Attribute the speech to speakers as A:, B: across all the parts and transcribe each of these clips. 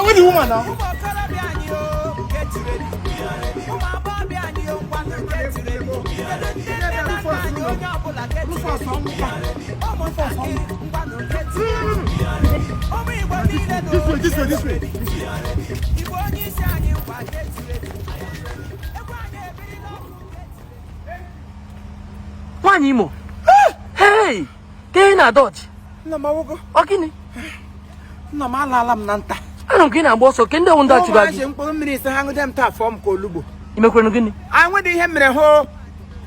A: Where the woman now? This way, this way, this way.
B: Nwaanyị Imo, hey, ka ị na-adọji?
A: Nna m awogo.
B: Ọ gịnị?
A: Nna m, alaala m na nta.
B: Anụ m ka ị na-agba ọsọ ke ndị ọwụ ndị achụga
A: Ụmụazị
B: gị.
A: Mkpụrụ mmiri ise ha ṅụde m taa, fọọ m ka olugbo.
B: Imekwenụ gịnị?
A: Anyị nwedị ihe mere hụ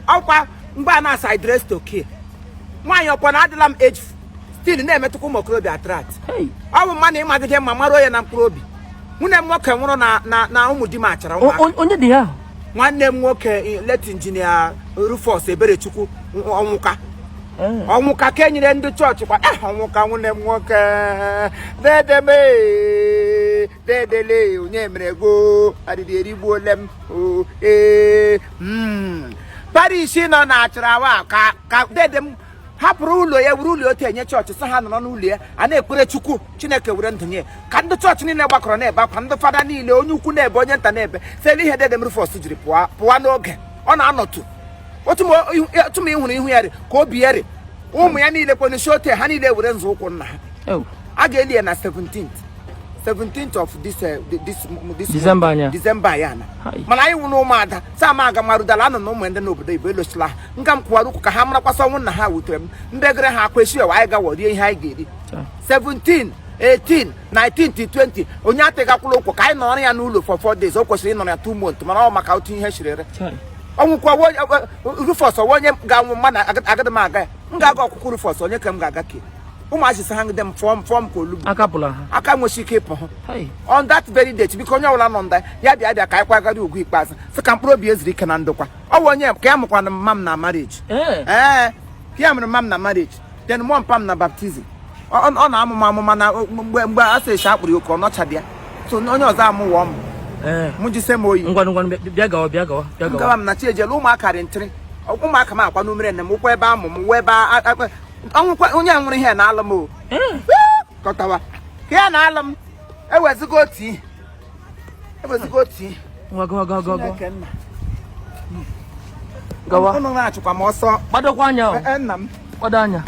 A: ọkwa mgbe a na-asa I dress to kill. Nwaanyị ọkwa na adịla m age, still na-emetụkwa ụmụ okorobịa attract.
B: Hey.
A: Ọ bụ mma na ịmadịdị mma mara onye na mkpụrụ obi. Nwunye m nwoke nwụrụ na ụmụ di m achara ụmụaka.
B: Onye dị ya ahụ?
A: Nwanne m nwoke, late Engineer Rufus Eberechukwu Ọnwụka. Ọnwụka ka enyere ndị chọọchị kwa ọnwụka. Nwunye m nwoke, dedeme, dedele, onye mere go adịdị erigbuole m o. Ee, parish nọ na Achịrawa ka dede m hapụrụ ụlọ ya, were ụlọ otu enye chọọchị, sị ha nọrọ n'ụlọ ya a na-ekpere Chukwu, Chineke were ndụ nye ka ndị chọọchị niile gbakọrọ na-ebe akwa, ndị fada niile, onye ukwu na-ebe, onye nta na-ebe, sele ihe dede m Rufus jiri pụọ pụọ n'oge. Ọ na-anọtụ otu ma ị hụrụ ihu ya rị ka obi ya rị. Ụmụ ya niile kwenu si otu ha niile were nzọụkwụ nna ha. A ga-eli ya na 17th 17th of this
B: December anya.
A: December ya na.
B: Hai.
A: Mana anyị wụ na ụmụada sa ama aga marudala anọ na ụmụ ndị n'obodo Igbo elosila ha nga m kwụwara ụkwụ ka ha marakwasị ọnwụ nna ha wutere m mbegere ha akwa esi ewa anyị gawa rie ihe anyị ga-eri. 17, 18, 19 to 20, onye atịgakwụla ụkwụ ka anyị nọrọ ya n'ụlọ for 4 days. O kwesịrị ịnọrọ ya 2 months, mana ọ maka otu ihe siri ere.
B: Chai.
A: Ọnwụkwa Rufus ọwa onye ga-anwụ mma na agadi m aga ya, m ga-aga ọkwụkwụ Rufus, onye ka m ga-aga ke ụmụazị sị ha ngide m fọọ m fọọ m ka olugbu.
B: Aka pụla ha.
A: Aka nwesi ike ịpụ ha.
B: Hey.
A: On that very date, biko, onye ọbụla nọ nda ya bịa bịa ka anyị kwagara ugwu ikpeazụ, sị ka mkpụrụ obi ezuru ike na ndokwa. Ọ bụ onye ka ya mụkwana mma m na marriage. Ee, ka ya mụrụ mma m na marriage, then mụọ mpa m na baptism. Ọ na-amụ m amụma na mgbe a sị esi akpụrụ ya oke ọ nọchadị ya, so onye ọzọ amụwọ m. Mụ jise m oyi.
B: Ngwanụ, ngwanụ, bịa gawa, bịa gawa, bịa gawa.
A: Gawa m na chi ejela. Ụmụaka rị ntịrị, ụmụaka m akwa n'umere nne m ụkwụ ebe amụ m wụ ebe ọnwụkwa onye a nwụrụ ihe na-alụ m o. Kọtawa ka ya na-alụ m, ewezigo otu ihe, ewezigo otu ihe.
B: Ngwa, gawa, gawa, gawa, gawa.
A: Chineke nna.
B: Gawa.
A: Ụnụ na-achụkwa m ọsọ.
B: Gbadokwa anya o.
A: Ee, nna m.
B: Gbado anya.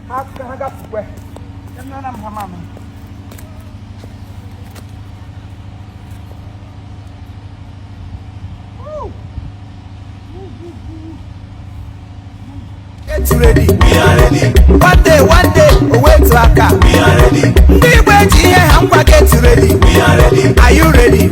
A: Ha gafukwe. Nna m, ha mama.
C: Get ready. We are ready. One day, one day, o wetu aka. We are ready. Ndị Igbo eji ihe ha ngwa, get ready. We are ready. Are you ready?